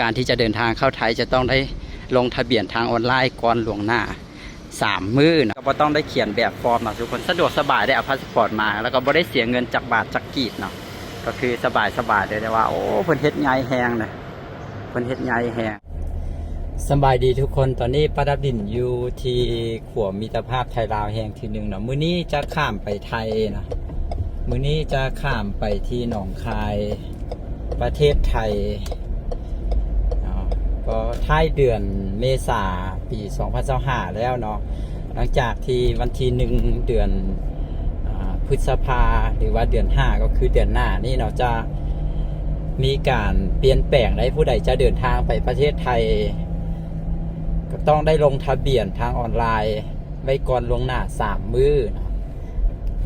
ການທີ່ຈະເດີນທາງເຂົ້າໄທຈະຕ້ອງໄດ້ລົງທະບຽນທາງອອນລາຍກ່ອນລ່ວງໜ້າສາມມື້ເນາະ ກໍບໍ່ຕ້ອງໄດ້ຂຽນແບບຟອມເນາະທຸກຄົນ ສະດວກສະບາຍໄດ້ ເອົາພາສປອດມາ ແລ້ວກໍບໍ່ໄດ້ເສຍເງິນຈັກບາດຈັກກີບເນາະ ກໍຄືສະບາຍໆເລີຍ ແຕ່ວ່າ ໂອ້ ເພິ່ນເຮັດໃຫຍ່ແຮງເດ້ ເພິ່ນເຮັດໃຫຍ່ແຮງ. ສະບາຍດີທຸກຄົນ ຕອນນີ້ປາດັບດິນຢູ່ທີ່ຂົວມິດຕະພາບໄທລາວແຫ່ງທີໜຶ່ງເນາະ ມື້ນີ້ຈະຂ້າມໄປໄທເນາະ ມື້ນີ້ຈະຂ້າມໄປທີ່ໜອງຄາຍ ປະເທດໄທເນາະ ກໍທ້າຍເດືອນເມສາປີສອງພັນຊາວຫ້າແລ້ວເນາະ ຫຼັງຈາກທີ່ວັນທີໜຶ່ງເດືອນ ອາ ພຶດສະພາ ຫຼືວ່າເດືອນຫ້າ ກໍຄືເດືອນໜ້ານີ້ເນາະ ຈະມີການປ່ຽນແປງໃດ໋ ຜູ້ໃດຈະເດີນທາງໄປປະເທດໄທ ກໍຕ້ອງໄດ້ລົງທະບຽນທາງອອນລາຍໄວ້ກ່ອນລ່ວງໜ້າສາມມື້ເນາະ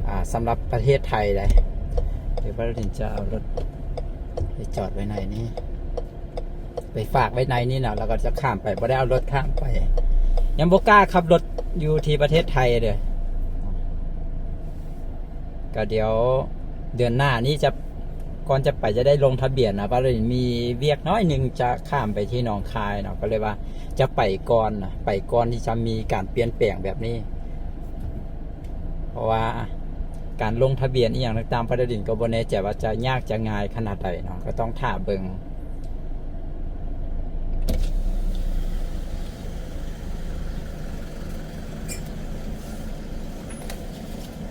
ອາ ສຳລັບປະເທດໄທເດ້ ດຽວປາດັບດິນຈະເອົາລົດໄປຈອດໄວ້ໃນນີ້ ໄປຝາກໄວ້ໃນນີ້ເນາະ ແລ້ວກໍຈະຂ້າມໄປ ບໍ່ໄດ້ເອົາລົດຂ້າມໄປ ຍັງບໍ່ກ້າຂັບລົດຢູ່ທີ່ປະເທດໄທເດີ້ ກໍດຽວເດືອນໜ້ານີ້ຈະ ກ່ອນຈະໄປຈະໄດ້ລົງທະບຽນນະ ປາດັບດິນມີວຽກໜ້ອຍໜຶ່ງ ຈະຂ້າມໄປທີ່ໜອງຄາຍເນາະ ກໍເລີຍວ່າຈະໄປກ່ອນນະ ໄປກ່ອນທີ່ຈະມີການປ່ຽນແປງແບບນີ້ ເພາະວ່າການລົງທະບຽນອີ່ຫຍັງຕ່າງໆ ປາດັບດິນກໍບໍ່ແນ່ໃຈວ່າຈະຍາກຈະງ່າຍຂະໜາດໃດເນາະ ກໍຕ້ອງຖ້າເບິ່ງ.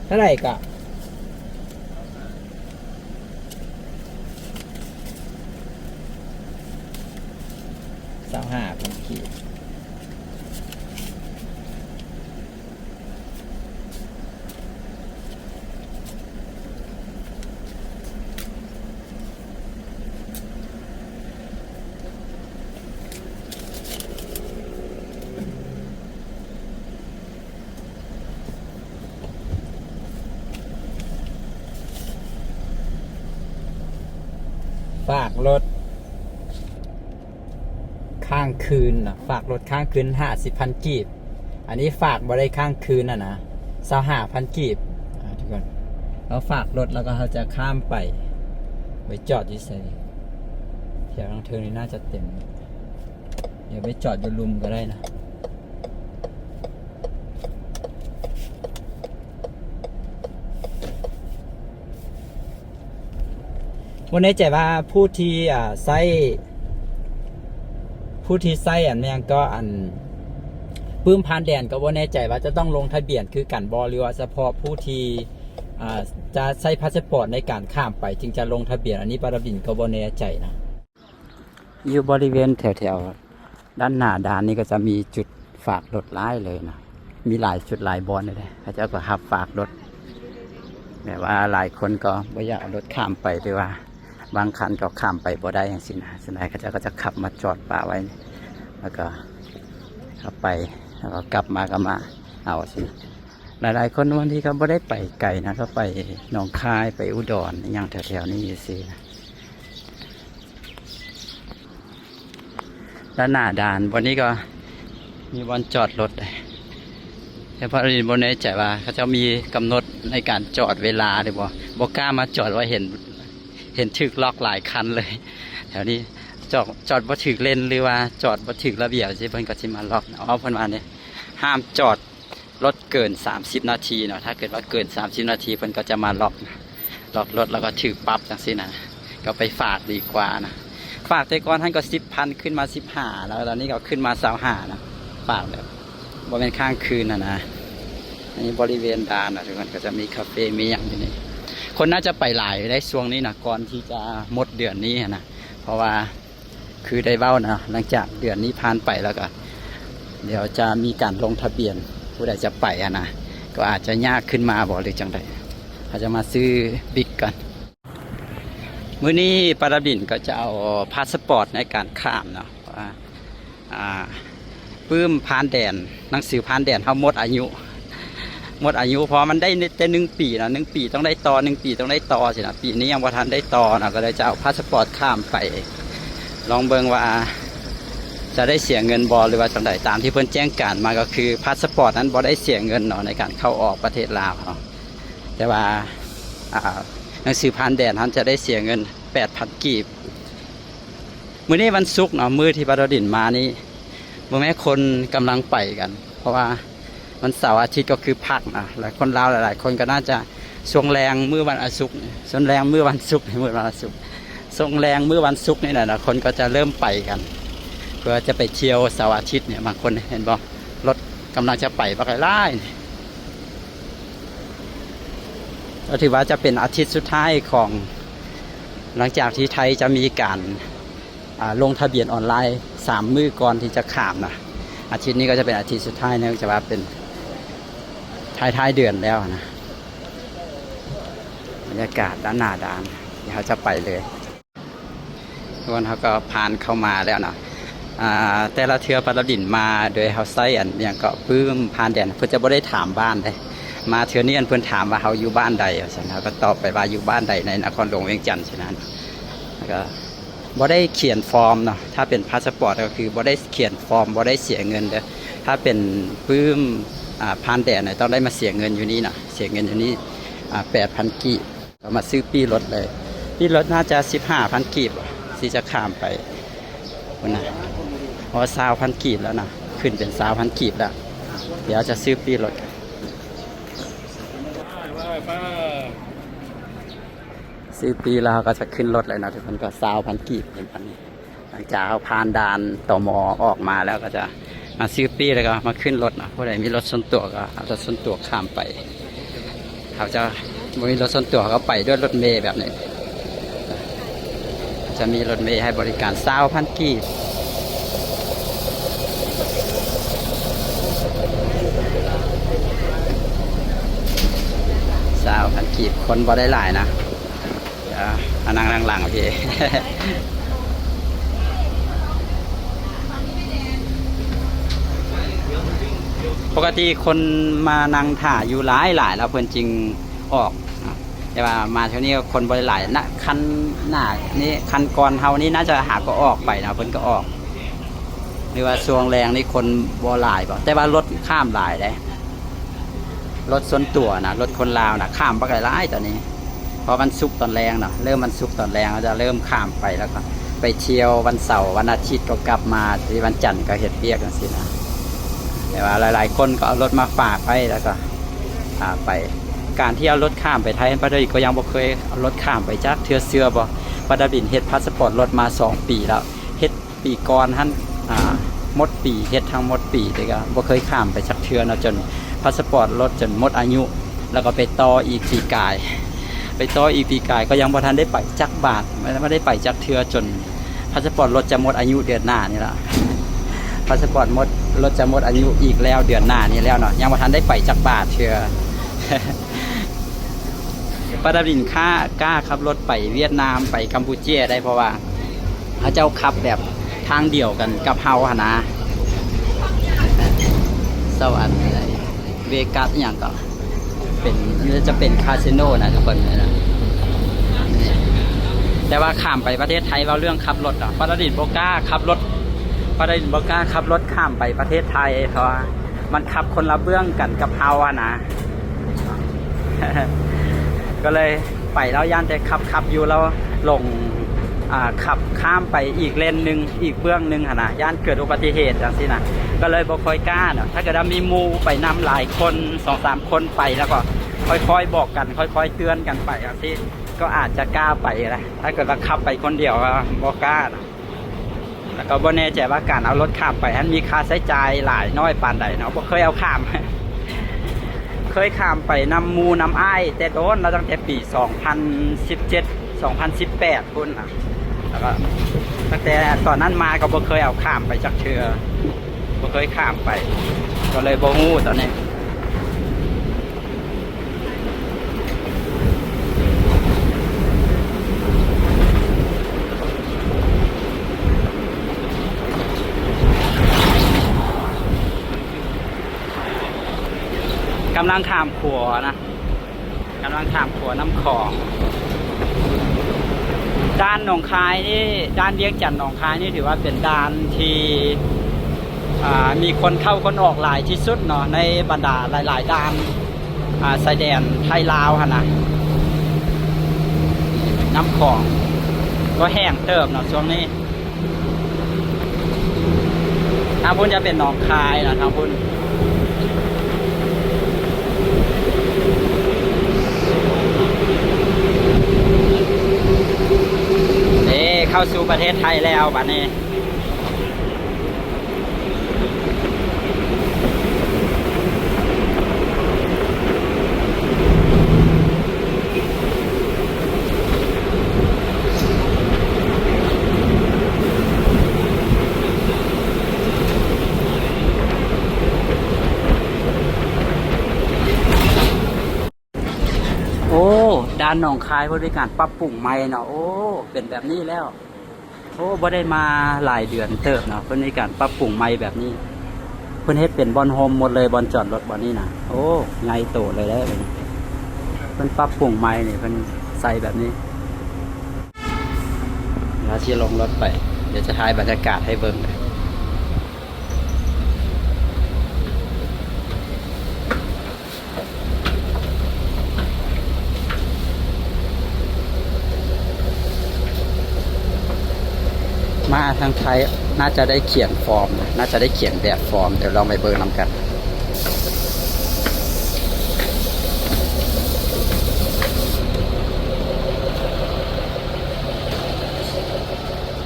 ເທົ່າໃດກໍ? ຊາວຫ້າພັນກີບ. ຝາກລົດຄ້າງຄືນນະ ຝາກລົດຄ້າງຄືນຫ້າສິບພັນກີບ ອັນນີ້ຝາກບໍ່ໄດ້ຄ້າງຄືນນະນະ ຊາວຫ້າພັນກີບ ອາ ທຸກຄົນ ເຮົາຝາກລົດແລ້ວກໍເຮົາຈະຂ້າມໄປ ໄປຈອດຢູ່ໃສ ແຖວທາງເທິງນີ້ໜ້າຈະເຕັມ ດຽວໄປຈອດຢູ່ລຸ່ມກໍໄດ້ນະ ບໍ່ແນ່ໃຈວ່າຜູ້ທີ່ ອາ ໃຊ້ ຜູ້ທີ່ໃຊ້ອັນແມ່ນກໍອັນປຶ້ມຜ່ານແດນ ກໍບໍ່ແນ່ໃຈວ່າຈະຕ້ອງລົງທະບຽນຄືກັນບໍ່ ຫຼືວ່າສະເພາະຜູ້ທີ່ ອາ ຈະໃຊ້ພາສະປອດໃນການຂ້າມໄປຈຶ່ງຈະລົງທະບຽນ ອັນນີ້ປາດັບດິນກໍບໍ່ແນ່ໃຈນະ. ຢູ່ບໍລິເວນແຖວໆດ້ານໜ້າດ່ານນີ້ກໍຈະມີຈຸດຝາກລົດຫຼາຍເລີຍນະ ມີຫຼາຍຈຸດຫຼາຍບ່ອນເລີຍ ເຂົາເຈົ້າກໍຮັບຝາກລົດ ແບບວ່າຫຼາຍຄົນກໍບໍ່ຢາກເອົາລົດຂ້າມໄປ ຫຼືວ່າບາງຄັນກໍຂ້າມໄປບໍ່ໄດ້ຈັ່ງຊີ້ນະ ສ່ວນຫຼາຍເຂົາເຈົ້າກໍຈະຂັບມາຈອດປະໄວ້ ແລ້ວກໍເອົາໄປ ແລ້ວກໍກັບມາກໍມາເອົາຊີ້ນະ ຫຼາຍໆຄົນບາງທີກໍບໍ່ໄດ້ໄປໄກນະ ກໍໄປໜອງຄາຍ ໄປອຸດອນ ອີ່ຫຍັງແຖວໆນີ້ຊື່ໆນະ. ດ້ານໜ້າດ່ານບ່ອນນີ້ກໍມີບ່ອນຈອດລົດ ແຕ່ພາດລິນບໍ່ແນ່ໃຈວ່າເຂົາເຈົ້າມີກຳນົດໃນການຈອດເວລາຫຼືບໍ່ ບໍ່ກ້າມາຈອດ ວ່າເຫັນ ເຫັນຖືກລັອກຫຼາຍຄັນເລີຍ ແຖວນີ້ຈອດ ຈອດບໍ່ຖືກເລນ ຫຼືວ່າຈອດບໍ່ຖືກລະບຽບຊີ້ ເພິ່ນກໍຊິມາລັອກ ເອົາ ເພິ່ນວ່ານີ້ ຫ້າມຈອດ ລົດເກີນສາມສິບນາທີເນາະ ຖ້າເກີດວ່າເກີນສາມສິບນາທີ ເພິ່ນກໍຈະມາລັອກ ລັອກລົດ ແລ້ວກໍຖືກປັບຈັ່ງຊີ້ນະ ກໍໄປຝາກດີກວ່ານະ ຝາກແຕ່ກ່ອນຫັ້ນກໍສິບພັນ ຂຶ້ນມາສິບຫ້າ ແລ້ວ ແລ້ວນີ້ກໍຂຶ້ນມາຊາວຫ້ານະ ຝາກແບບບໍ່ແມ່ນຄ້າງຄືນຫັ້ນນະ ອັນນີ້ບໍລິເວນດ່ານນະ ທຸກຄົນ ກໍຈະມີຄາເຟ ມີຫຍັງຢູ່ນີ້ ຄົນໜ້າຈະໄປຫຼາຍຢູ່ໃນຊ່ວງນີ້ນະ ກ່ອນທີ່ຈະໝົດເດືອນນີ້ຫັ້ນນະ ເພາະວ່າ ຄືໄດ້ເວົ້ານະ ຫຼັງຈາກເດືອນນີ້ຜ່ານໄປແລ້ວກໍ ດຽວຈະມີການລົງທະບຽນ ຜູ້ໃດຈະໄປຫັ້ນນະ ກໍອາດຈະຍາກຂຶ້ນມາບໍ ຫຼືຈັ່ງໃດ ເຮົາຈະມາຊື້ບິກກ່ອນ ມື້ນີ້ປາດາບິນກໍຈະເອົາພາສະປອດໃນການຂ້າມເນາະ ເພາະວ່າ ອາ ປຶ້ມຜ່ານແດນ ໜັງສືຜ່ານແດນເຮົາໝົດອາຍຸ ໝົດອາຍຸ ເພາະວ່າມັນໄດ້ແຕ່ໜຶ່ງປີເນາະ ໜຶ່ງປີຕ້ອງໄດ້ຕໍ່ ໜຶ່ງປີຕ້ອງໄດ້ຕໍ່ຊີ້ນະ ປີນີ້ຍັງບໍ່ທັນໄດ້ຕໍ່ເນາະ ກໍເລີຍຈະເອົາພາສະປອດຂ້າມໄປ ລອງເບິ່ງວ່າຈະໄດ້ເສຍເງິນບໍ່ ຫຼືວ່າຈັ່ງໃດ ຕາມທີ່ເພິ່ນແຈ້ງການມາກໍຄືພາສະປອດນັ້ນບໍ່ໄດ້ເສຍເງິນເນາະ ໃນການເຂົ້າອອກປະເທດລາວເຮົາ ແຕ່ວ່າ ອາ ໜັງສືຜ່ານແດນຫັ້ນຈະໄດ້ເສຍເງິນແປດພັນກີບ ມື້ນີ້ວັນສຸກເນາະ ມື້ທີ່ປາດາວດິນມານີ້ ບໍ່ແມ່ນຄົນກຳລັງໄປກັນ ເພາະວ່າວັນເສົາອາທິດກໍຄືພັກນະ ແລະ ຄົນລາວຫຼາຍໆຄົນກໍໜ້າຈະຊ່ວງແລງມື້ວັນອາສຸກ ຊ່ວງແລງມື້ວັນສຸກ ມື້ວັນອາສຸກ ຊ່ວງແລງມື້ວັນສຸກນີ້ແຫຼະນະ ຄົນກໍຈະເລີ່ມໄປກັນ ເພື່ອຈະໄປທ່ຽວເສົາອາທິດນີ້ ບາງຄົນເຫັນບໍ່ ລົດກຳລັງຈະໄປບັກຫຼາຍໆ ກໍຖືວ່າຈະເປັນອາທິດສຸດທ້າຍຂອງ ຫຼັງຈາກທີ່ໄທຈະມີການ ອ່າ ລົງທະບຽນອອນລາຍສາມມື້ກ່ອນທີ່ຈະຂ້າມນະ ອາທິດນີ້ກໍຈະເປັນອາທິດສຸດທ້າຍ ເນື່ອງຈາກວ່າເປັນທ້າຍໆເດືອນແລ້ວນະ ບັນຍາກາດດ້ານໜ້າດ່ານ ດຽວເຮົາຈະໄປເລີຍ ທຸກຄົນ ເຮົາກໍຜ່ານເຂົ້າມາແລ້ວເນາະ ອ່າ ແຕ່ລະເທື່ອປາດາວດິນມາ ໂດຍເຮົາໃຊ້ອັນຫຍັງເກາະ ປຶ້ມຜ່ານແດນ ເພິ່ນຈະບໍ່ໄດ້ຖາມບ້ານເດ້ ມາເທື່ອນີ້ອັນເພິ່ນຖາມວ່າເຮົາຢູ່ບ້ານໃດ ວ່າຊັ້ນ ເຮົາກໍຕອບໄປວ່າຢູ່ບ້ານໃດໃນນະຄອນຫຼວງວຽງຈັນ ຊີ້ນະ ແລ້ວກໍ ບໍ່ໄດ້ຂຽນຟອມເນາະ ຖ້າເປັນພາສະປອດກໍຄືບໍ່ໄດ້ຂຽນຟອມ ບໍ່ໄດ້ເສຍເງິນເດີ້ ຖ້າເປັນປຶ້ມ ອ່າ ຜ່ານແດນນະ ຕ້ອງໄດ້ມາເສຍເງິນຢູ່ນີ້ເນາະ ເສຍເງິນຢູ່ນີ້ ອ່າ ແປດພັນກີບ ກໍມາຊື້ປີ້ລົດເລີຍ ປີ້ລົດໜ້າຈະສິບຫ້າພັນກີບ ທີ່ຈະຂ້າມໄປພຸ້ນນະ ເພາະວ່າຊາວພັນກີບແລ້ວນະ ຂຶ້ນເປັນຊາວພັນກີບແລ້ວ ດຽວຈະຊື້ປີ້ລົດ ຊື້ປີ້ແລ້ວເຮົາກໍຈະຂຶ້ນລົດເລີຍເນາະ ທຸກຄົນ ກໍຊາວພັນກີບເປັນປານນີ້ ຫຼັງຈາກເຮົາຜ່ານດ່ານ ຕມ ອອກມາແລ້ວ ກໍຈະມາຊື້ປີ້ ແລ້ວກໍມາຂຶ້ນລົດເນາະ ຜູ້ໃດມີລົດສ່ວນຕົວກໍເອົາລົດສ່ວນຕົວຂ້າມໄປ ເຮົາຈະບໍ່ມີລົດສ່ວນຕົວ ເຮົາກໍໄປດ້ວຍລົດເມແບບນີ້ ຈະມີລົດເມໃຫ້ບໍລິການຊາວພັນກີບ ຊາວພັນກີບ ຄົນບໍ່ໄດ້ຫຼາຍນະ. ດຽວ ມານັ່ງຫຼັງໆ ພີ້ ປົກກະຕິຄົນມານັ່ງຖ້າຢູ່ຫຼາຍໆ ແລ້ວເພິ່ນຈຶ່ງອອກ ແຕ່ວ່າມາເທື່ອນີ້ຄົນບໍ່ໄດ້ຫຼາຍນະ ຄັນໜ້ານີ້ ຄັນກ່ອນເຮົານີ້ໜ້າຈະຫາກໍອອກໄປນະ ເພິ່ນກໍອອກ ຫຼືວ່າຊ່ວງແລງນີ້ຄົນບໍ່ຫຼາຍບໍ ແຕ່ວ່າລົດຂ້າມຫຼາຍເດ້. ລົດສ່ວນຕົວນະ ລົດຄົນລາວນະ ຂ້າມບັກຫຼາຍໆຕອນນີ້ ເພາະວັນສຸກຕອນແລງເນາະ ເລີ່ມວັນສຸກຕອນແລງ ເຂົາຈະເລີ່ມຂ້າມໄປ ແລ້ວກໍໄປທ່ຽວວັນເສົາ ວັນອາທິດກໍກັບມາ ທີ່ວັນຈັນກໍເຮັດວຽກຈັ່ງຊີ້ນະ ແຕ່ວ່າຫຼາຍໆຄົນກໍເອົາລົດມາຝາກໄວ້ ແລ້ວກໍ ອ່າ ໄປ ການທີ່ເອົາລົດຂ້າມໄປໄທ ປາດາວດິນກໍຍັງບໍ່ເຄີຍເອົາລົດຂ້າມໄປຈັກເທື່ອ ເຊື່ອບໍ່? ປາດາວດິນເຮັດພາສະປອດລົດມາສອງປີແລ້ວ ເຮັດ ປີກ່ອນຫັ້ນ ອ່າ ໝົດປີ ເຮັດທັງໝົດປີ ແຕ່ກໍບໍ່ເຄີຍຂ້າມໄປຈັກເທື່ອເນາະ ຈົນພາສະປອດລົດຈົນໝົດອາຍຸ ແລ້ວກໍໄປຕໍ່ອີກປີກາຍ ໄປຕໍ່ອີກປີກາຍ ກໍຍັງບໍ່ທັນໄດ້ໄປຈັກບາດ ບໍ່ໄດ້ໄປຈັກເທື່ອ ຈົນພາສະປອດລົດຈະໝົດອາຍຸເດືອນໜ້ານີ້ລະ ພາສະປອດໝົດ ລົດຈະໝົດອາຍຸອີກແລ້ວເດືອນໜ້ານີ້ແລ້ວເນາະ ຍັງບໍ່ທັນໄດ້ໄປຈັກບາດເທື່ອ. ປາດາວດິນຄ້າ ກ້າຂັບລົດໄປຫວຽດນາມ ໄປກຳປູເຈຍໄດ້ ເພາະວ່າເຂົາເຈົ້າຂັບແບບທາງດຽວກັນກັບເຮົາຫັ້ນນະ ເຊົາອັນເວກັສອີ່ຫຍັງກໍເປັນ ຈະເປັນຄາສິໂນນະທຸກຄົນນະ ແຕ່ວ່າຂ້າມໄປປະເທດໄທ ເວົ້າເລື່ອງຂັບລົດເນາະ ປາດາວດິນບໍ່ກ້າຂັບລົດ ປາດາວດິນບໍ່ກ້າຂັບລົດຂ້າມໄປປະເທດໄທ ເພາະວ່າມັນຂັບຄົນລະເບື້ອງກັນກັບເຮົາຫັ້ນນະ. ກໍເລີຍໄປ ລາວຢ້ານແຕ່ຂັບໆຢູ່ ລາວຫຼົງ ອ່າ ຂັບຂ້າມໄປອີກເລນໜຶ່ງ ອີກເບື້ອງໜຶ່ງຫັ້ນນະ ຢ້ານເກີດອຸບັດຕິເຫດຈັ່ງຊີ້ນະ ກໍເລີຍບໍ່ຄ່ອຍກ້າເນາະ ຖ້າເກີດວ່າມີໝູ່ໄປນຳຫຼາຍຄົນ ສອງສາມຄົນໄປ ແລ້ວກໍຄ່ອຍໆບອກກັນ ຄ່ອຍໆເຕືອນກັນໄປຈັ່ງຊີ້ ກໍອາດຈະກ້າໄປນະ ຖ້າເກີດວ່າຂັບໄປຄົນດຽວກໍບໍ່ກ້າເນາະ. ແລ້ວກໍບໍ່ແນ່ໃຈວ່າການເອົາລົດຂ້າມໄປຫັ້ນມີຄ່າໃຊ້ຈ່າຍຫຼາຍນ້ອຍປານໃດເນາະ ບໍ່ເຄີຍເອົາຂ້າມ ເຄີຍຂ້າມໄປນຳໝູ່ນຳອ້າຍແຕ່ດົນແລ້ວ ຕັ້ງແຕ່ປີສອງພັນສິບເຈັດ ສອງພັນສິບແປດພຸ້ນນະ ແລ້ວກໍຕັ້ງແຕ່ຕອນນັ້ນມາກໍບໍ່ເຄີຍເອົາຂ້າມໄປຈັກເທື່ອ ບໍ່ເຄີຍຂ້າມໄປ ກໍເລີຍບໍ່ຮູ້ຕອນນີ້. ກຳລັງຂ້າມຂົວນະ ກຳລັງຂ້າມຂົວນ້ຳຂອງ. ດ່ານໜອງຄາຍນີ້ ດ່ານວຽງຈັນໜອງຄາຍນີ້ ຖືວ່າເປັນດ່ານທີ່ ອ່າ ມີຄົນເຂົ້າຄົນອອກຫຼາຍທີ່ສຸດເນາະ ໃນບັນດາຫຼາຍໆດ່ານ ອ່າ ຊາຍແດນໄທລາວຫັ້ນນະ. ນ້ຳຂອງກໍແຫ້ງເຕີບເນາະຊ່ວງນີ້ ພຸ້ນຈະເປັນໜອງຄາຍນະ ທາງພຸ້ນ. ເອີ ເຂົ້າສູ່ປະເທດໄທແລ້ວບາດນີ້. ໂອ້ ດ່ານໜອງຄາຍເພິ່ນມີການປັບປຸງໃໝ່ເນາະ. ໂອ້ ເປັນແບບນີ້ແລ້ວ. ໂອ້ ບໍ່ໄດ້ມາຫຼາຍເດືອນເຕີບເນາະ ເພິ່ນມີການປັບປຸງໃໝ່ແບບນີ້. ເພິ່ນເຮັດເປັນບ່ອນໂຮມໝົດເລີຍ ບ່ອນຈອດລົດບ່ອນນີ້ນະ. ໂອ້ ໃຫຍ່ໂຕເລີຍເດ້ ເພິ່ນປັບປຸງໃໝ່ນີ້ ເພິ່ນໃສ່ແບບນີ້. ເຮົາຊິລົງລົດໄປ ດຽວຈະຖ່າຍບັນຍາກາດໃຫ້ເບິ່ງ. ມາທາງໄທໜ້າຈະໄດ້ຂຽນຟອມນະ ໜ້າຈະໄດ້ຂຽນແບບຟອມ. ດຽວລອງໄປເບິ່ງນຳກັນ.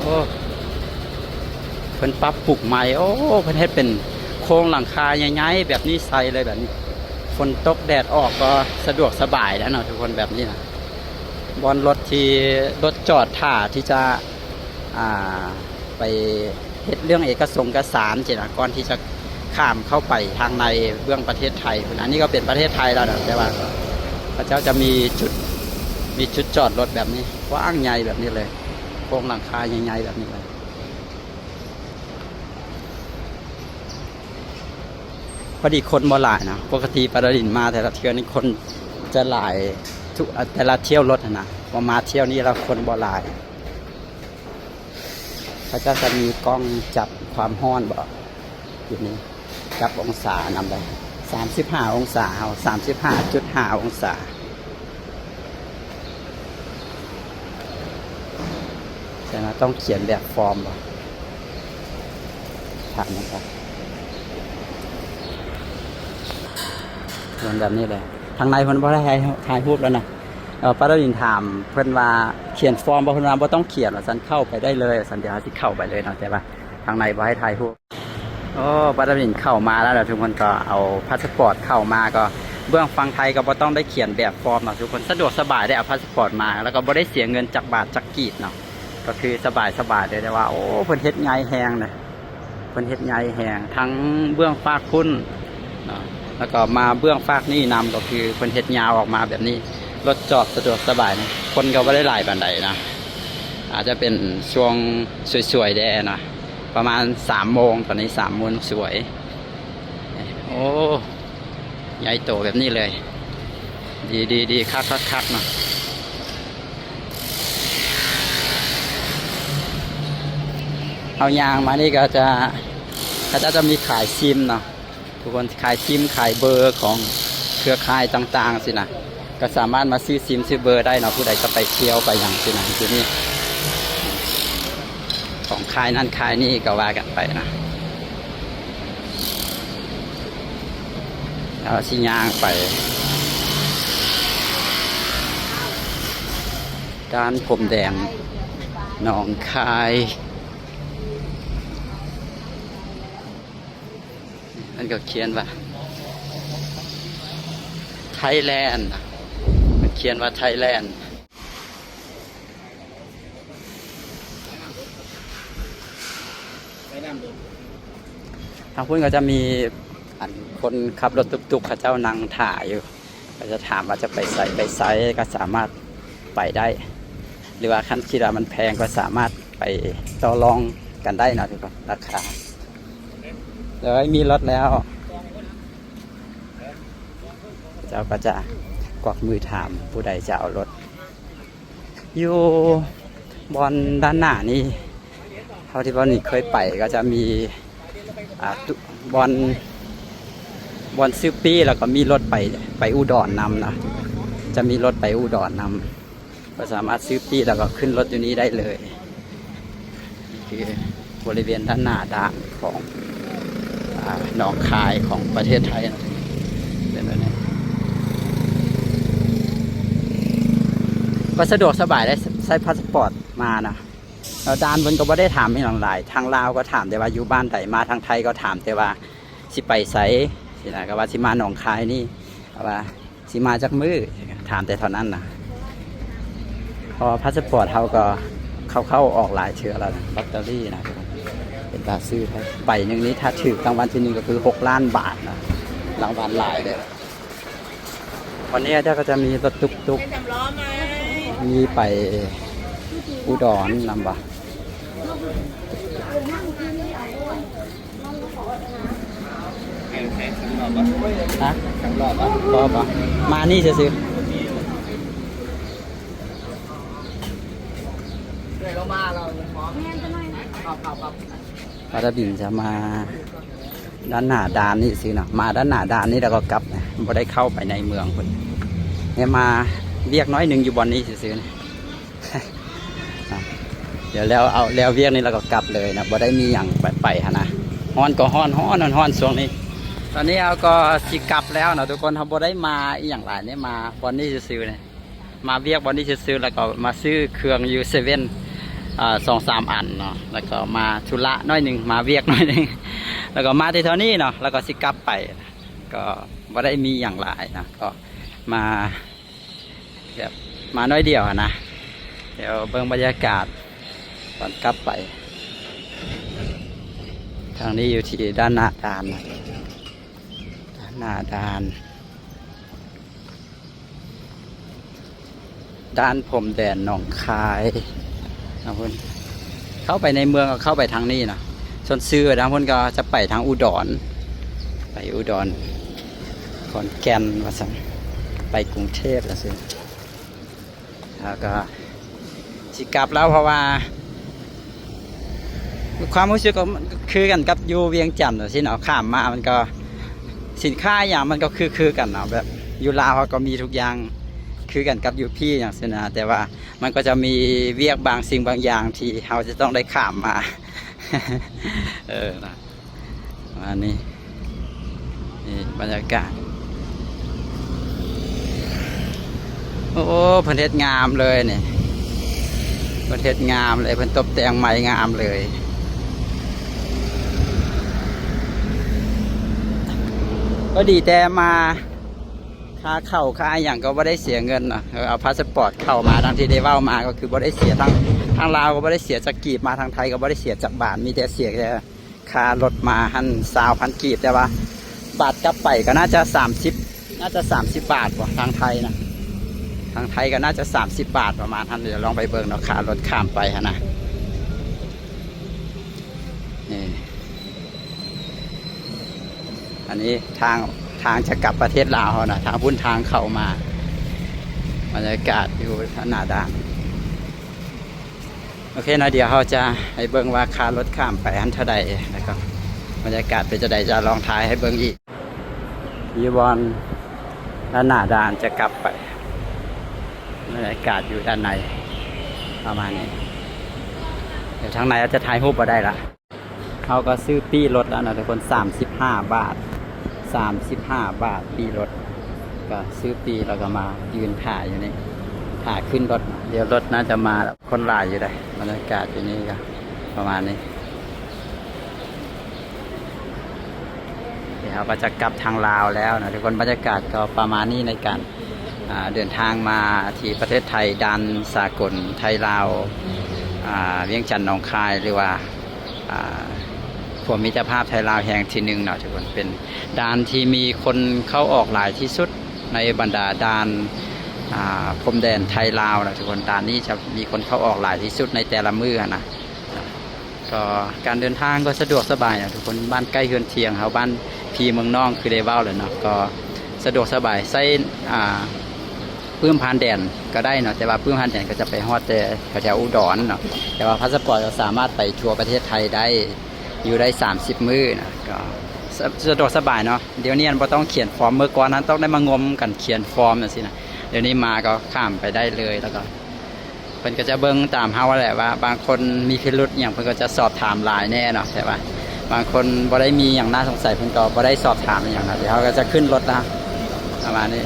ໂອ້ ເພິ່ນປັບປຸງໃໝ່. ໂອ້ ເພິ່ນເຮັດເປັນໂຄງຫຼັງຄາໃຫຍ່ໆແບບນີ້ໃສ່ເລີຍ ແບບນີ້ ຝົນຕົກແດດອອກກໍສະດວກສະບາຍແລ້ວເນາະທຸກຄົນ ແບບນີ້ນະ. ບ່ອນລົດທີ່ ລົດຈອດຖ້າທີ່ຈະ ອ່າ ໄປເຮັດເລື່ອງເອກະສົງເອກະສານຊີ້ນະ ກ່ອນທີ່ຈະຂ້າມເຂົ້າໄປທາງໃນເບື້ອງປະເທດໄທພຸ້ນ. ອັນນີ້ກໍເປັນປະເທດໄທແລ້ວນະ ແຕ່ວ່າເຂົາເຈົ້າຈະມີຈຸດ ມີຈຸດຈອດລົດແບບນີ້ ກວ້າງໃຫຍ່ແບບນີ້ເລີຍ ໂຄງຫຼັງຄາໃຫຍ່ໆແບບນີ້ເລີຍ. ພໍດີຄົນບໍ່ຫຼາຍນະ ປົກກະຕິປາຕາດິນມາແຕ່ລະເທື່ອນີ້ຄົນຈະຫຼາຍ ທຸກ ແຕ່ລະຖ້ຽວລົດຫັ້ນນະ ພໍມາຖ້ຽວນີ້ແລ້ວຄົນບໍ່ຫຼາຍ. ເຂົາເຈົ້າຈະມີກ້ອງຈັບຄວາມຮ້ອນບໍ ຢູ່ນີ້ ຈັບອົງສານຳໄດ້ ສາມສິບຫ້າອົງສາ ເຮົາ ສາມສິບຫ້າຈຸດຫ້າອົງສາ. ແຕ່ວ່າຕ້ອງຂຽນແບບຟອມບໍ ຖາມນຳກັນ. ເປັນແບບນີ້ແຫຼະ ທາງໃນເພິ່ນບໍ່ໄດ້ຖ່າຍ ຖ່າຍຮູບແລ້ວນະ. ເອີ ປາຕາດິນຖາມເພິ່ນວ່າຂຽນຟອມບໍ່ ເພິ່ນວ່າບໍ່ຕ້ອງຂຽນວ່າຊັ້ນ ເຂົ້າໄປໄດ້ເລີຍວ່າຊັ້ນ. ດຽວເຮົາຊິເຂົ້າໄປເລີຍເນາະ ແຕ່ວ່າທາງໃນບໍ່ໃຫ້ຖ່າຍຮູບ. ໂອ້ ປາຕາວິນເຂົ້າມາແລ້ວນະທຸກຄົນ ກໍເອົາພາສະປອດເຂົ້າມາ ກໍເບື້ອງຝັ່ງໄທກໍບໍ່ຕ້ອງໄດ້ຂຽນແບບຟອມເນາະທຸກຄົນ ສະດວກສະບາຍໄດ້ ເອົາພາສະປອດມາ ແລ້ວກໍບໍ່ໄດ້ເສຍເງິນຈັກບາດຈັກກີບເນາະ ກໍຄືສະບາຍໆເລີຍ. ແຕ່ວ່າ ໂອ້ ເພິ່ນເຮັດໃຫຍ່ແຮງເດ້ ເພິ່ນເຮັດໃຫຍ່ແຮງ ທັງເບື້ອງຟາກພຸ້ນເນາະ ແລ້ວກໍມາເບື້ອງຟາກນີ້ນຳ ກໍຄືເພິ່ນເຮັດຍາວອອກມາແບບນີ້ ລົດຈອດສະດວກສະບາຍນະ ຄົນກໍບໍ່ໄດ້ຫຼາຍປານໃດນະ ອາດຈະເປັນຊ່ວງສວຍໆແດ່ນະ. ປະມານສາມໂມງ ຕອນນີ້ສາມໂມງສວຍ. ໂອ້ ໃຫຍ່ໂຕແບບນີ້ເລີຍ ດີໆໆ ຄັກໆໆເນາະ. ເຮົາຍ່າງມານີ້ກໍຈະ ເຂົາເຈົ້າຈະມີຂາຍຊິມເນາະ ທຸກຄົນ ຂາຍຊິມ ຂາຍເບີຂອງເຄືອຂ່າຍຕ່າງໆຊີ້ນະ ກໍສາມາດມາຊື້ຊິມຊື້ເບີໄດ້ເນາະ ຜູ້ໃດຈະໄປທ່ຽວໄປຫຍັງຊີ້ນະ. ຢູ່ນີ້ ຂອງຂາຍນັ້ນຂາຍນີ້ກໍວ່າກັນໄປນະ. ເຮົາຊິຍ່າງໄປດ່ານພົມແດງໜອງຄາຍ ມັນກໍຂຽນວ່າໄທແລນ ມັນຂຽນວ່າໄທແລນ. ທາງພຸ້ນກໍຈະມີ ອັນ ຄົນຂັບລົດຕຸກໆ ເຂົາເຈົ້ານັ່ງຖ້າຢູ່ ກໍຈະຖາມວ່າຈະໄປໃສ ໄປໃສ ກໍສາມາດໄປໄດ້ ຫຼືວ່າຄັນຄິດວ່າມັນແພງ ກໍສາມາດໄປຕໍ່ລອງກັນໄດ້ເນາະ ທຸກຄົນ ລາຄາ. ເອີຍ ມີລົດແລ້ວ ເຂົາເຈົ້າກໍຈະກວັກມືຖາມຜູ້ໃດຈະເອົາລົດ. ຢູ່ບ່ອນດ້ານໜ້ານີ້ ເທົ່າທີ່ບ່ອນນີ້ເຄີຍໄປ ກໍຈະມີ ອ່າ ຕຸ ບ່ອນ ບ່ອນຊື້ປີ້ ແລ້ວກໍມີລົດໄປ ໄປອຸດອນນຳນະ ຈະມີລົດໄປອຸດອນນຳ ກໍສາມາດຊື້ປີ້ ແລ້ວກໍຂຶ້ນລົດຢູ່ນີ້ໄດ້ເລີຍ. ຄືບໍລິເວນດ້ານໜ້າດ່ານຂອງ ໜອງຄາຍຂອງປະເທດໄທນະ ເປັນແບບນີ້ ກໍສະດວກສະບາຍໄດ໋ ໃຊ້ພາສປອດມານະ. ແລ້ວດ່ານເພິ່ນກໍບໍ່ໄດ້ຖາມອີ່ຫຍັງຫຼາຍ ທາງລາວກໍຖາມແຕ່ວ່າຢູ່ບ້ານໃດ ມາທາງໄທກໍຖາມແຕ່ວ່າຊິໄປໃສຊີ້ນະ ກໍວ່າຊິມາໜອງຄາຍນີ້ ວ່າຊິມາຈັກມື້ ຖາມແຕ່ເທົ່ານັ້ນນະ. ເພາະວ່າພາສປອດເຮົາກໍເຂົ້າໆອອກຫຼາຍເທື່ອແລ້ວນະ ລອດເຕີຣີນະ ເປັນຕາຊື້ໄປ ໃບໜຶ່ງນີ້ ຖ້າຖືກລາງວັນທີໜຶ່ງກໍຄືຫົກລ້ານບາດນະ ລາງວັນຫຼາຍເດ້. ວັນນີ້ເຂົາເຈົ້າກໍຈະມີລົດຕຸກໆ ມີໄປອຸດອນນຳບໍ່? ຮະ? ບໍ່ ບໍ່ ມານີ້ຊື່ໆ. ປາຕາບິນຈະມາດ້ານໜ້າດ່ານນີ້ຊື່ເນາະ ມາດ້ານໜ້າດ່ານນີ້ແລ້ວກໍກັບນະ ບໍ່ໄດ້ເຂົ້າໄປໃນເມືອງພຸ້ນ ແຕ່ມາວຽກໜ້ອຍໜຶ່ງຢູ່ບ່ອນນີ້ຊື່ໆນະ. ດຽວແລ້ວ ເອົາແລ້ວວຽກນີ້ແລ້ວກໍກັບເລີຍນະ ບໍ່ໄດ້ມີຫຍັງໄປ ໄປຫັ້ນນະ. ຮ້ອນກໍຮ້ອນ ຮ້ອນ ຮ້ອນ ຮ້ອນຊ່ວງນີ້. ຕອນນີ້ເຮົາກໍຊິກັບແລ້ວເນາະທຸກຄົນ ເຮົາບໍ່ໄດ້ມາອີ່ຫຍັງຫຼາຍນີ້ ມາບ່ອນນີ້ຊື່ໆນີ້ ມາວຽກບ່ອນນີ້ຊື່ໆ ແລ້ວກໍມາຊື້ເຄື່ອງຢູ່ເຊເວັ່ນ ເອີ ສອງສາມອັນເນາະ ແລ້ວກໍມາທຸລະໜ້ອຍໜຶ່ງ ມາວຽກໜ້ອຍໜຶ່ງ ແລ້ວກໍມາແຕ່ເທົ່ານີ້ເນາະ ແລ້ວກໍຊິກັບໄປ ກໍບໍ່ໄດ້ມີຫຍັງຫຼາຍນະ ກໍມາ ແບບມາໜ້ອຍດຽວຫັ້ນນະ. ດຽວເບິ່ງບັນຍາກາດຕອນກັບໄປ. ທາງນີ້ຢູ່ທີ່ດ້ານໜ້າດ່ານນະ ດ້ານໜ້າດ່ານ ດ່ານພົມແດນໜອງຄາຍນະພຸ້ນ. ເຂົ້າໄປໃນເມືອງກໍເຂົ້າໄປທາງນີ້ເນາະ ສ່ວນຊື່ທາງພຸ້ນກໍຈະໄປທາງອຸດອນ ໄປອຸດອນ ຂອນແກ່ນວ່າຊັ້ນ ໄປກຸງເທບວ່າຊັ້ນ. ແລ້ວກໍຊິກັບແລ້ວ ເພາະວ່າຄວາມຮູ້ສຶກກໍຄືກັນກັບຢູ່ວຽງຈັນຊີ້ເນາະ ຂ້າມມາມັນກໍ ສິນຄ້າອີ່ຫຍັງມັນກໍຄື ຄືກັນເນາະ ແບບຢູ່ລາວເຮົາກໍມີທຸກຢ່າງຄືກັນກັບຢູ່ພີ້ຫຍັງຊີ້ນະ ແຕ່ວ່າມັນກໍຈະມີວຽກບາງສິ່ງບາງຢ່າງທີ່ເຮົາຈະຕ້ອງໄດ້ຂ້າມມາ ເອີ ນະ. ອັນນີ້ ນີ້ບັນຍາກາດ ໂອ້ ເພິ່ນເຮັດງາມເລີຍນີ້ ເພິ່ນເຮັດງາມເລີຍ ເພິ່ນຕົບແຕ່ງໃໝ່ງາມເລີຍ. ກໍດີແຕ່ມາ ຄ່າເຂົ້າຄ່າຫຍັງກໍບໍ່ໄດ້ເສຍເງິນເນາະ ເອີ ເອົາພາສະປອດເຂົ້າມາ ດັ່ງທີ່ໄດ້ເວົ້າມາ ກໍຄືບໍ່ໄດ້ເສຍ ທາງ ທາງລາວກໍບໍ່ໄດ້ເສຍຈັກກີບ ມາທາງໄທກໍບໍ່ໄດ້ເສຍຈັກບາດ ມີແຕ່ເສຍແຕ່ ຄ່າລົດມາຫັ້ນຊາວພັນກີບ ແຕ່ວ່າບາດກັບໄປກໍໜ້າຈະສາມສິບ ໜ້າຈະສາມສິບບາດບໍ່ ທາງໄທນະ ທາງໄທກໍໜ້າຈະສາມສິບບາດປະມານຫັ້ນ. ດຽວລອງໄປເບິ່ງເນາະ ຄ່າລົດຂ້າມໄປຫັ້ນນະ. ນີ້ ອັນນີ້ທາງ ທາງຈະກັບປະເທດລາວເຮົານະ ທາງພຸ້ນທາງເຂົ້າມາ ບັນຍາກາດຢູ່ໜ້າດ່ານ. ໂອເຄເນາະ ດຽວເຮົາຈະໃຫ້ເບິ່ງວ່າຄ່າລົດຂ້າມໄປຫັ້ນເທົ່າໃດ ແລ້ວກໍບັນຍາກາດເປັນຈັ່ງໃດ ຈະລອງຖ່າຍໃຫ້ເບິ່ງອີກ. ຢູ່ບ່ອນດ້ານໜ້າດ່ານຈະກັບໄປ ບັນຍາກາດຢູ່ດ້ານໃນປະມານນີ້. ດຽວທາງໃນອາດຈະຖ່າຍຮູບບໍ່ໄດ້ລະ. ເຮົາກໍຊື້ປີ້ລົດແລ້ວນະທຸກຄົນ ສາມສິບຫ້າບາດ ສາມສິບຫ້າບາດປີ້ລົດ ກໍຊື້ປີ້ແລ້ວກໍມາຢືນຖ້າຢູ່ນີ້ ຖ້າຂຶ້ນລົດ. ດຽວລົດໜ້າຈະມາແລ້ວ ຄົນຫຼາຍຢູ່ເດ້. ບັນຍາກາດຢູ່ນີ້ກໍປະມານນີ້ ດຽວເຮົາກໍຈະກັບທາງລາວແລ້ວນະທຸກຄົນ. ບັນຍາກາດກໍປະມານນີ້ໃນການ ອ່າ ເດີນທາງມາທີ່ປະເທດໄທ ດ່ານສາກົນໄທລາວ ອ່າ ວຽງຈັນໜອງຄາຍ ຫຼືວ່າ ອ່າ ຂົວມິດຕະພາບໄທລາວແຫ່ງທີໜຶ່ງເນາະທຸກຄົນ. ເປັນດ່ານທີ່ມີຄົນເຂົ້າອອກຫຼາຍທີ່ສຸດໃນບັນດາດ່ານ ອ່າ ພົມແດນໄທລາວນະທຸກຄົນ. ດ່ານນີ້ຈະມີຄົນເຂົ້າອອກຫຼາຍທີ່ສຸດໃນແຕ່ລະມື້ຫັ້ນນະ. ກໍການເດີນທາງກໍສະດວກສະບາຍນະທຸກຄົນ. ບ້ານໃກ້ເຮືອນທຽງເຮົາ ບ້ານພີ່ເມືອງນ້ອງ ຄືໄດ້ເວົ້າແລ້ວເນາະ ກໍສະດວກສະບາຍ. ໃຊ້ ອ່າ ປຶ້ມຜ່ານແດນກໍໄດ້ເນາະ ແຕ່ວ່າປຶ້ມຜ່ານແດນກໍຈະໄປຮອດແຕ່ແຖວໆອຸດອນເນາະ. ແຕ່ວ່າພາສະປອດກໍສາມາດໄປທົ່ວປະເທດໄທໄດ້ ຢູ່ໄດ້ສາມສິບມື້ນະ ກໍສະ ສະດວກສະບາຍເນາະ. ດຽວນີ້ມັນບໍ່ຕ້ອງຂຽນຟອມ. ເມື່ອກ່ອນຫັ້ນຕ້ອງໄດ້ມາງົມກັນຂຽນຟອມຈັ່ງຊີ້ນະ. ດຽວນີ້ມາກໍຂ້າມໄປໄດ້ເລີຍ ແລ້ວກໍ ເພິ່ນກໍຈະເບິ່ງຕາມເຮົາແຫຼະ ວ່າບາງຄົນມີພິລຸດຫຍັງ ເພິ່ນກໍຈະສອບຖາມຫຼາຍແດ່ເນາະ. ແຕ່ວ່າ ບາງຄົນບໍ່ໄດ້ມີຫຍັງໜ້າສົງໄສ ເພິ່ນກໍບໍ່ໄດ້ສອບຖາມອີ່ຫຍັງນະ. ດຽວເຮົາກໍຈະຂຶ້ນລົດແລ້ວ ປະມານນີ້.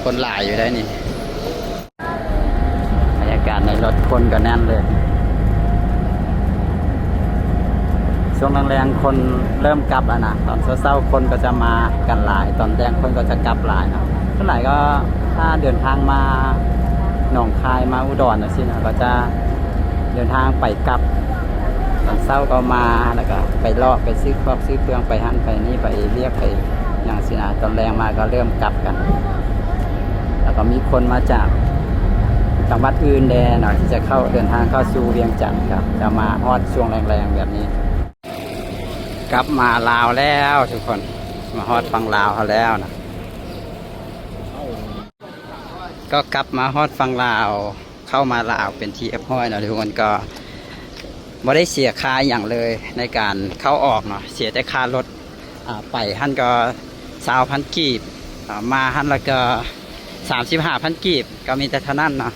ຄົນຫຼາຍຢູ່ໄດ໋ນີ້. ບັນຍາກາດໃນລົດຄົນກໍແໜ້ນເລີຍ. ຊ່ວງແລງໆຄົນເລີ່ມກັບແລ້ວນະ. ຕອນເຊົ້າໆຄົນກໍຈະມາກັນຫຼາຍ, ຕອນແລງຄົນກໍຈະກັບຫຼາຍນະ. ສ່ວນຫຼາຍກໍຖ້າເດີນທາງມາໜອງຄາຍ ມາອຸດອນຈັ່ງຊີ້ນະ ກໍຈະເດີນທາງໄປກັບ. ຕອນເຊົ້າກໍມາ ແລ້ວກໍໄປເລາະ ໄປຊື້ຄອກຊື້ເຄື່ອງ ໄປຫັ້ນໄປນີ້ ໄປວຽກໄປຫຍັງຊີ້ນະ. ຕອນແລງມາກໍເລີ່ມກັບກັນ. ແລ້ວກໍມີຄົນມາຈາກຈັງຫວັດອື່ນແດ່ເນາະ ທີ່ຈະເຂົ້າ ເດີນທາງເຂົ້າສູ່ວຽງຈັນ ກໍຈະມາຮອດຊ່ວງແລງໆແບບນີ້. ກັບມາລາວແລ້ວທຸກຄົນ, ມາຮອດຝັ່ງລາວເຮົາແລ້ວນະ. ກໍກັບມາຮອດຝັ່ງລາວ ເຂົ້າມາລາວເປັນທີ່ຮຽບຮ້ອຍແລ້ວທຸກຄົນ. ກໍບໍ່ໄດ້ເສຍຄ່າອີ່ຫຍັງເລີຍໃນການເຂົ້າອອກເນາະ, ເສຍແຕ່ຄ່າລົດ. ອ່າ ໄປຫັ້ນກໍຊາວພັນກີບ, ອ່າ ມາຫັ້ນລະກໍສາມສິບຫ້າພັນກີບ, ກໍມີແຕ່ເທົ່ານັ້ນເນາະ.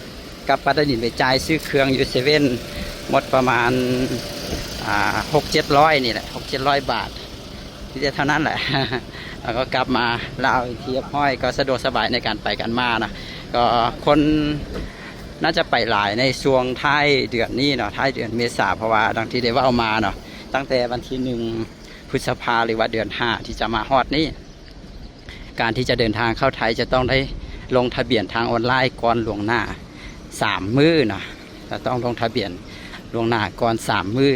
ກັບປັດຕະນີໄປຈ່າຍຊື້ເຄື່ອງຢູ່ເຊເວັ່ນ ໝົດປະມານ ອ່າ ຫົກເຈັດຮ້ອຍນີ້ແຫຼະ, ຫົກເຈັດຮ້ອຍບາດ, ມີແຕ່ເທົ່ານັ້ນແຫຼະ. ແລ້ວກໍກັບມາລາວເປັນທີ່ຮຽບຮ້ອຍ, ກໍສະດວກສະບາຍໃນການໄປການມານະ. ກໍຄົນໜ້າຈະໄປຫຼາຍໃນຊ່ວງທ້າຍເດືອນນີ້ເນາະ, ທ້າຍເດືອນເມສາ, ເພາະວ່າດັ່ງທີ່ໄດ້ເວົ້າມາເນາະ, ຕັ້ງແຕ່ວັນທີໜຶ່ງ ພຶດສະພາ ຫຼືວ່າເດືອນຫ້າ ທີ່ຈະມາຮອດນີ້, ການທີ່ຈະເດີນທາງເຂົ້າໄທຈະຕ້ອງໄດ້ລົງທະບຽນທາງອອນລາຍກ່ອນລ່ວງໜ້າສາມມື້ເນາະ, ຈະຕ້ອງລົງທະບຽນລ່ວງໜ້າກ່ອນສາມມື້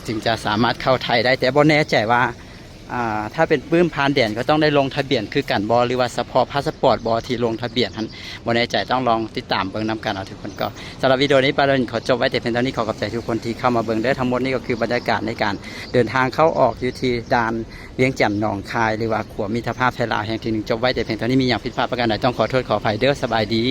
ຈຶ່ງຈະສາມາດເຂົ້າໄທໄດ້. ແຕ່ບໍ່ແນ່ໃຈວ່າ ອ່າ ຖ້າເປັນປຶ້ມຜ່ານແດນກໍຕ້ອງໄດ້ລົງທະບຽນຄືກັນບໍ່ ຫຼືວ່າສະເພາະພາສະປອດບໍ່ທີ່ລົງທະບຽນຫັ້ນ ບໍ່ແນ່ໃຈ, ຕ້ອງລອງຕິດຕາມເບິ່ງນຳກັນເນາະທຸກຄົນ. ກໍສຳລັບວິດີໂອນີ້ ປາດອນ ຂໍຈົບໄວ້ແຕ່ພຽງເທົ່ານີ້. ຂໍຂອບໃຈທຸກຄົນທີ່ເຂົ້າມາເບິ່ງເດີ. ທັງໝົດນີ້ກໍຄືບັນຍາກາດໃນການເດີນທາງເຂົ້າອອກຢູ່ທີ່ດ່ານວຽງຈັນໜອງຄາຍ ຫຼືວ່າຂົວມິດຕະພາບໄທລາວແຫ່ງທີໜຶ່ງ. ຈົບໄວ້ແຕ່ພຽງເທົ່ານີ້, ມີຫຍັງຜິດພາດປະການໃດຕ້ອງຂໍໂທດຂໍອະໄພເດີ. ສະບາຍດີ.